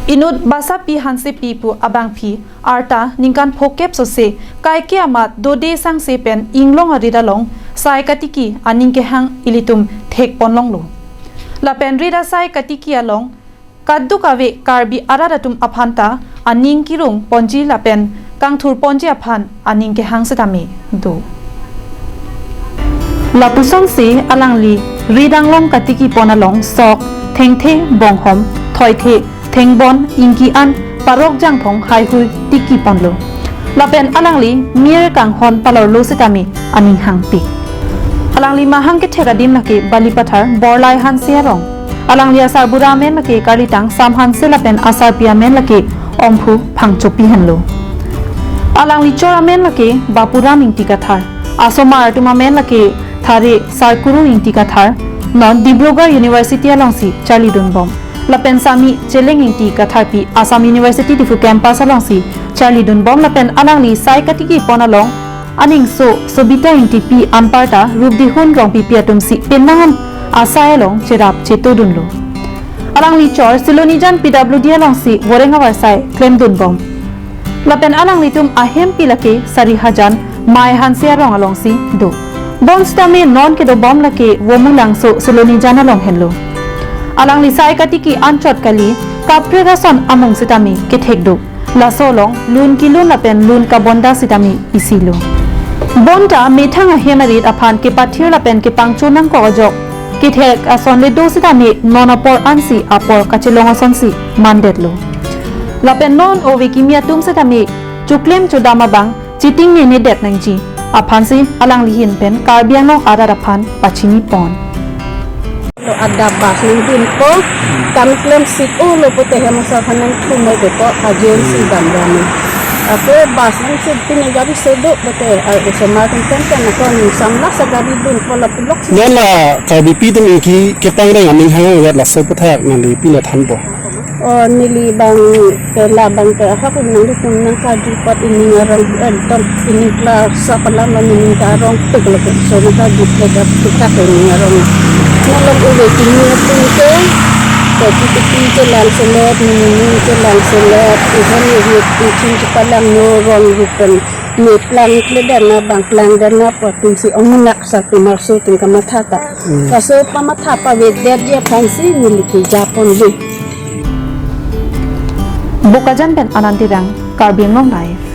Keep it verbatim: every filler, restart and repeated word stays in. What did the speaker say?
Inut Basapi Hansepi pu abangpi arta ningkan phokep sose kaike amat dode sangse pen inglong arit along sai katiki aning kehang ilitum thekponlonglo. Lapen rit asai katiki along kadokave Karbi arat atum aphanta aning kirung ponji lapen kangthur ponji aphan aning kehang setame do. Lapusonsi alangli rit anglong katikipon along sok, thengthe, bonghom, thoithe, thengbon, ingki an, parok jangphong haihui tikiponlo. Lapen alangli mir kanghon palorlo setame aning hangpik. Alangli mahang kethek adim lake Balipathar Borlai Hanse arong. Alangli asarbura amen lake Karlitang Sam Hanse lapen asarpi amen lake Ongphu Phangchopi henlo. Alangli chor amen lake Bapuram Ingti Kathar. Asomar atum amen lake Thare Sarkuru Ingti Kathar, non Dibrugarh University alongsi charlidunbom. Lapen Sami Cheleng Ingti Katharpi Assam University Diphu campus alongsi charlidunbom lapen alangli sai katikipon along aningso Sobita Ingtipi anparta Rupdihun Rongpipi atumsi penang an asai along cherap chetodunlo. Alangli chor Silonijan P W D alongsi voreng avarsai klemdunbom. Lapen alanglitum ahempi lake Sarihajan Mai Hanse arong alongsi do. Bonsitame non kedobom lake Womulangso Silonijan along henlo. Alangli sai katiki anchot kali, kaprek ason amung sitame kethek do. Laso along lun kilun lapen lun kabonda sitame isilo. Bonta methang ahem arit aphan kepathir lapen kepangcho nangkok ajok kethek ason le do sitame non apor ansi apor kachelong asonsi mandetlo. Lapen non ove kimi atum sitame choklem chodam abang chitingne nedet nangji aphansi alangli ahin pen Karbi Anglong arat aphan pachinipon. Lo adap bus nangdunpo, kam klem sik-olo pute hem asar aphan nangthumoi depo, agensi bam rami. Ako bus nang sik pine gari sedok pute, ai osomar tum pen pen ako ning samla sa gari dunpo lapu lok si. Non la Karbipi atum ingki kepangreng aning hang vet laso aputhak nangli pine thanpo. O neli bang ke labang ke ahok nanglitum nangkarju apot ining arong ekdom ining kla sa palam lo ining ke arong pik lo ke so nangkarju apot ke pika ke ining arong. Nalong ove kimi atum ke ke titi chelang selet, nini chelang selet, ihan ni rit iching chepalang no rong rupen. Ni plang kledan na bang plang dan na apot atumsi ong munak sa tumar so tum kamatha ta. Hmm. Kaso pamatha pavedetji aphansi neli ke japonlo. Bokajan pen Anand Terang, Karbi Anglong Live.